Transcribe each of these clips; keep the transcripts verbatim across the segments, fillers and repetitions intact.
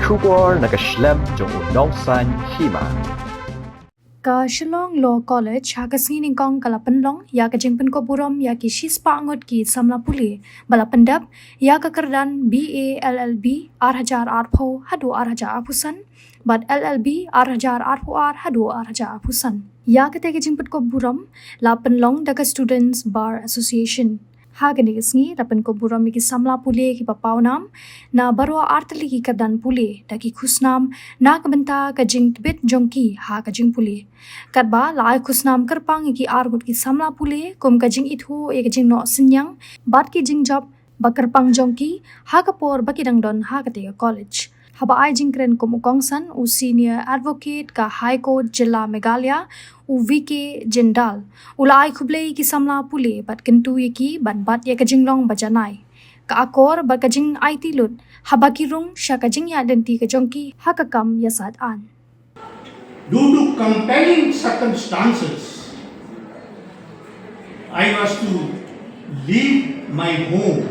Khubor na ka shlem jong u nongsaiñ hima. Ka Shillong Law College ha ka sngi nyngkong ka la pynlong ïa ka jingpynkup burom ïa ki shispah ngut ki samla pule ba la pyndep ïa ka kyrdan B A L L B ar hajar arphew haduh ar hajar arphew san bad L L B ar hajar arphew ar haduh ar hajar arphew san. Ïa kata ka jingpynkup burom la pynlong da ka Students Bar Association. Ha kane ka sngi la pynkup burom ïa ki samla pule kiba pawnam na baroh artylli ki kyrdan pule da ki khusnam na ka bynta ka jingtbit jong ki ha ka jingpule. Katba la ai khusnam kyrpang ïa ki arngut ki samla pule kum ka jingithuh ïa ka jingnoh synñiang bad ki jingjop ba kyrpang jong ki ha ka por ba ki dang don ha kata ka college. Haba ai jingkren kum u kongsan, u Senior Advocate ka High Court Jylla Meghalaya, u V K Jindal, u la ai khublei ïa ki samla pule bad kyntu ïa ki ban bat ïa ka jinglong ba janai, ka akor bad ka jingaiti lut haba ki rung sha ka jingïaid lynti ka jong ki ha ka kam ïasaid aiñ. Due to compelling circumstances, I was to leave my home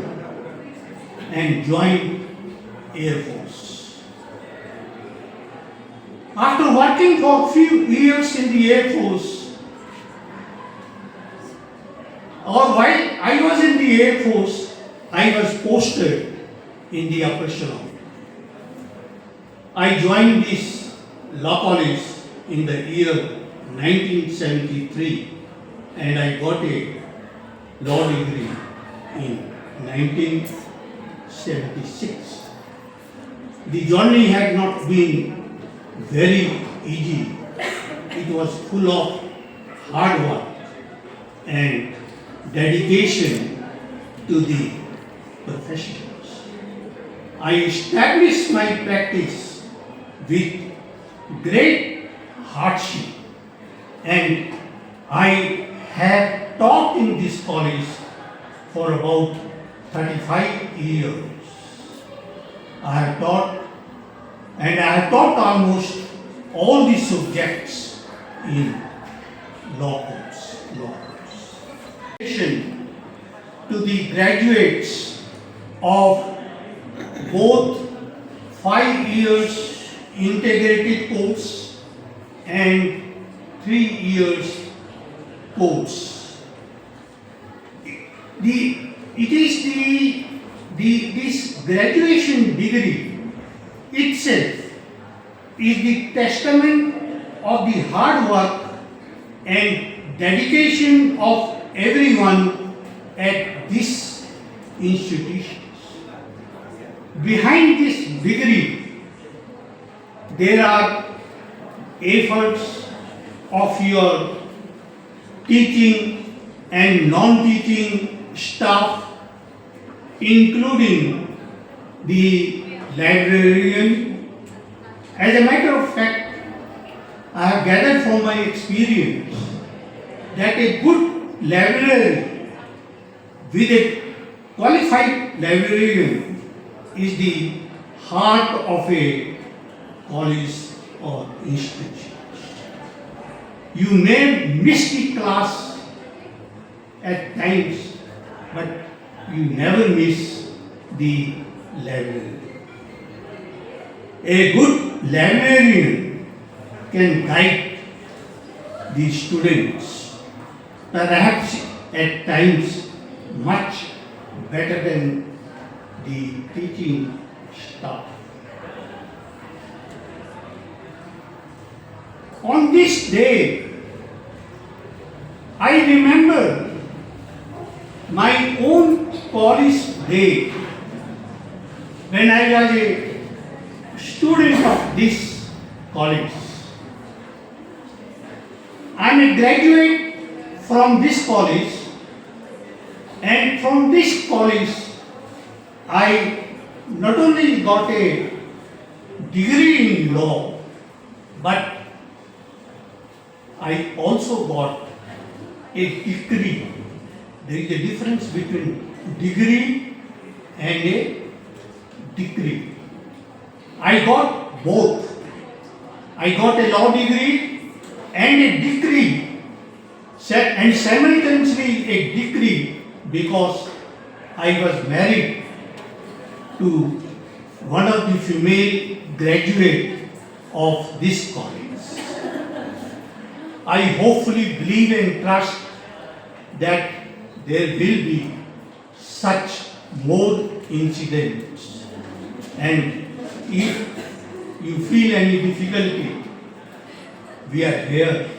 and join Air Force. After working for few years in the Air Force, or while I was in the Air Force, I was posted in the Upper Shillong. I joined this law college in the year nineteen seventy-three and I got a law degree in nineteen seventy-six. The journey had not been very easy. It was full of hard work and dedication to the professions. I established my practice with great hardship, and I have taught in this college for about thirty-five years. I have taught, and I have taught almost all the subjects in law courts. Law courts. To the graduates of both five years integrated course and three years course. The, it is the, the, this graduation degree itself is the testament of the hard work and dedication of everyone at this institution. Behind this degree, there are efforts of your teaching and non-teaching staff, including the librarian. As a matter of fact, I have gathered from my experience that a good library with a qualified librarian is the heart of a college or institution. You may miss the class at times, but you never miss the library. A good librarian can guide the students, perhaps at times much better than the teaching staff. On this day, I remember my own college day when I was a student of this college. I am a graduate from this college, and from this college, I not only got a degree in law, but I also got a decree. There is a difference between degree and a decree. I got both. I got a law degree and a decree, sa- and simultaneously a decree, because I was married to one of the female graduate of this college. I hopefully believe and trust that there will be such more incidents. And if you feel any difficulty, we are here.